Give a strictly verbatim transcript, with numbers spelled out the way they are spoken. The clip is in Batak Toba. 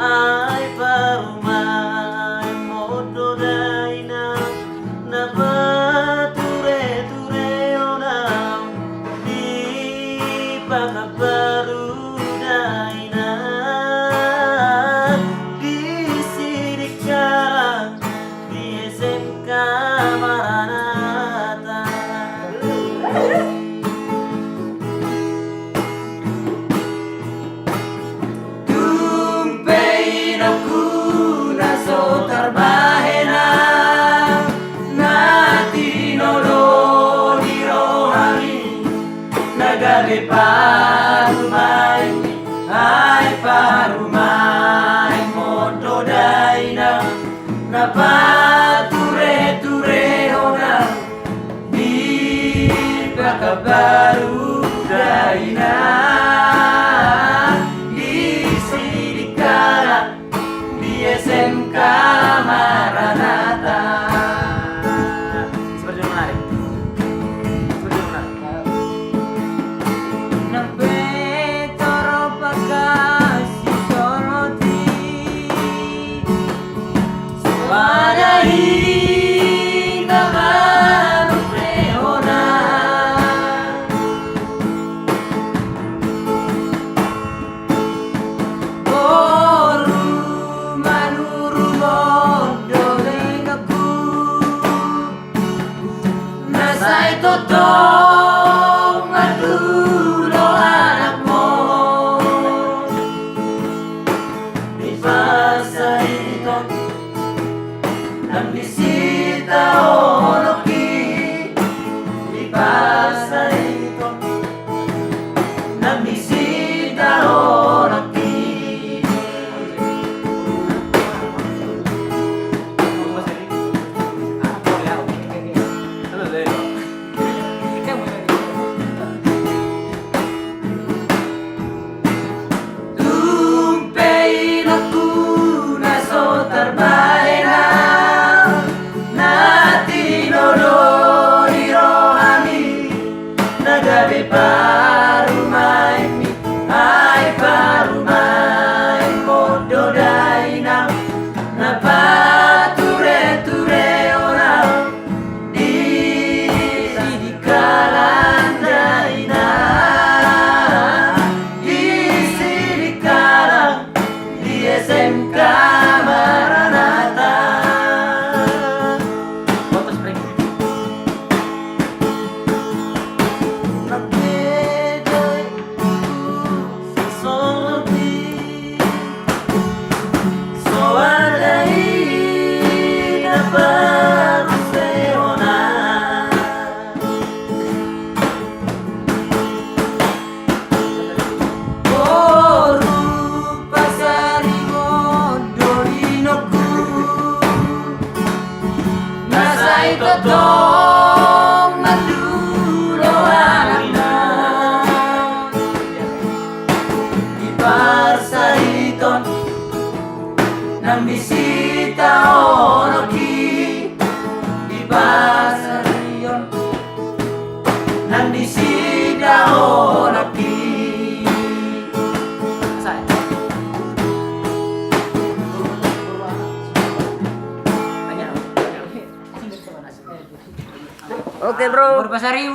Ai parumaen mondo dainang, na patureturehon au di Pakanbaru dainang, di Sidikalang di S M K Maranatha. Tung pe inongku na so tarbahen, na tinodol di rohami, na gabe parumaen, ai parumaen mondo dainang, na patureturehon au di Pakanbaru dainang, di Sidikalang di S M K Maranatha. Seperti menarik. Seperti menarik. Nang pe torop pangkasi solotik, so ada hita manurehon au. Boru, manurung on do inongku, na sai tongtong mandulo anakmu. Dipasahiton nang di sitaonon i, dipasahiton nang di sitaonon i. Tung pe inongku na so tarbahen, na tinodol di rohami, na gabe parumaenmi, ai parumaen mondo dainang, na patureturehon au di Sidikalang dainang, di Sidikalang di S M K Maranatha. Nang pe dai solotik, so ada hita manurehon au. Boru, pasaring on do inongku, na sai tongtong mandulo anakmu. Diparsahiton nang di sitaonon i, dipasahiton nang di sitaonon i. Oke, bro. Boru, pasaring.